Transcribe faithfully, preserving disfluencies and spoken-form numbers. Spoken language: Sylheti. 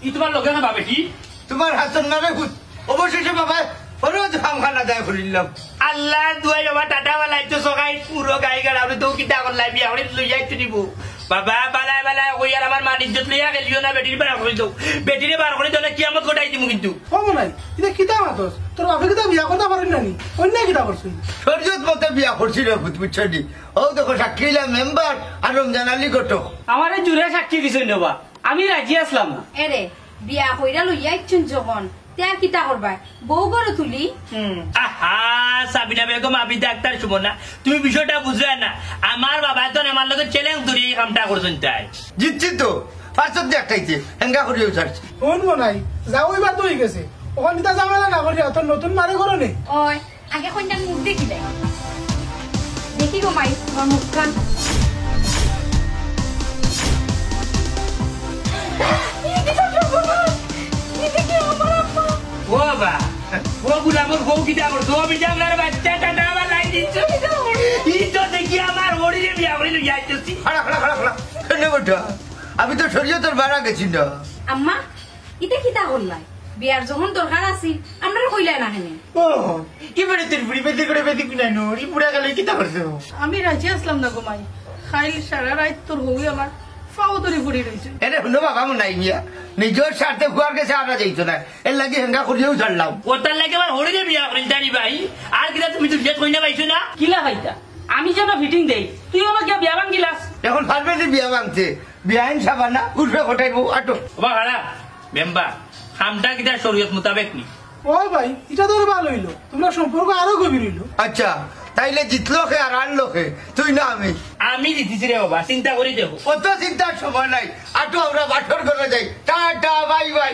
ই তুমার লগে না বাবেটি? তুমার হাতর নামে ভূত। অবশেষে বাবা, ফরজ খামখানা দায় করিলাম। আল্লার দুয়াই বাবা, টাটা বালাই তো সকাই পুরো গাই গাড়া, আপনি তো কিতা করলাই, বিয়া করে লইয়া আইতে দিব। বাবা, বালাই বালাই, ওই আর আমার মান ইজ্জত লইয়া গেলিও না, বেটির বার করে দাও। বেটিরে বার করে দিলে কিয়ামত ঘটাই দিমু কিন্তু। ও মনাই, ইটা কিতা মাতস? তোর বাপে কিতা বিয়া করতা পারেন না নি? অন্য কিতা করছইন? শরীয়ত মতে বিয়া করছি রে ভূত, বুঝছো নি? ও দেখো, সাক্ষী অইলা মেম্বার আর রমজান আলী ঘটক। আমারে জুরে সাক্ষী দিছইন রে বা, আমি রাজি আসলাম না। এরে, বিয়া কইরা লইয়া আইছুন যখন, তে আর কিতা করবায়? বউ ঘরো তুলি। আহা, সাবিনা বেগম, আবিদা আক্তার, সুমনা, তুমি বিষয়টা বুঝরায় না। আমার বাবা তো আমার লগে চ্যালেঞ্জ ধরি এই কামটা করছইন তাই। জিতছি তো, পারছত দেখতাইছে, হেঙ্গা করিও ছাড়ছি। হুন মনাই, যাও, এবার তো অই গেছে। অখন ইতা ঝামেলা না করিয়া তোর নতুন মারে ঘরো নে। ওই, আগে কইন্যার মুখ দেখিলাই। দেখি গো মাই, তোমার মুখখান। ও বাবা, ও গুলামর বউ কিতা করছো? ও বিজামলার বাচ্চা, টাটা আবার লাই দিছো। ই তো দেখি আমার হরিরে বিয়া করে লইয়া আইতেছি। খাড়া, খাড়া, খাড়া, খাড়া। কেনে বেটা? আমি তো শরীয়তর বারা গেছি না। আম্মা, ইতা কিতা করলাই? বিয়ার যখন দরকার আছিল, আমরারে কইলায় না কেনে? ও, এবারে তোর বুড়ি বেদি করে বেদি কুনাই নু, ই বুড়া গেলে কিতা করছো? আমি রাজি আসলাম না গো মাই। খাইল সারা রাইত তোর বউ আমার ফাও ধরি পড়ি রইছে। এরে হুনো বাবা, মনাই মিয়া, নিজর স্বার্থে ফুয়ার গেছে আনা যাইতো না, এর লাগি হেঙ্গা করিয়াউ ছাড়লাম। ওটার লাগি আমার হরিরে বিয়া করিল জানি ভাই, আর কিতা তুমি দুনিয়াত কইনা পাইছো না? কিলা পাইতা? আমি যেন ফিটিং দেই, তুই আমার গিয়া বিয়া ভাঙ্গিলাস। এখন পারবে নি বিয়া ভাঙতে? বিয়াইন সাবানা উঠবে কটাই বউ, আটো। ওবা খারাপ, মেম্বার, কামটা কিতা শরীয়ত মোতাবেক নি? ও ভাই, ইটা তো আরো ভালা অইলো, তোমরা সম্পর্ক আরো গভীর অইলো। আচ্ছা, তাইলে জিতলো কে আর হারলো কে? তুই না আমি? আমি জিতিছি রে বাবা, চিন্তা করি দেখো। অত চিন্তার সময় নাই, আটো আমরা বাটর ঘরো যাই। Tata, bye bye.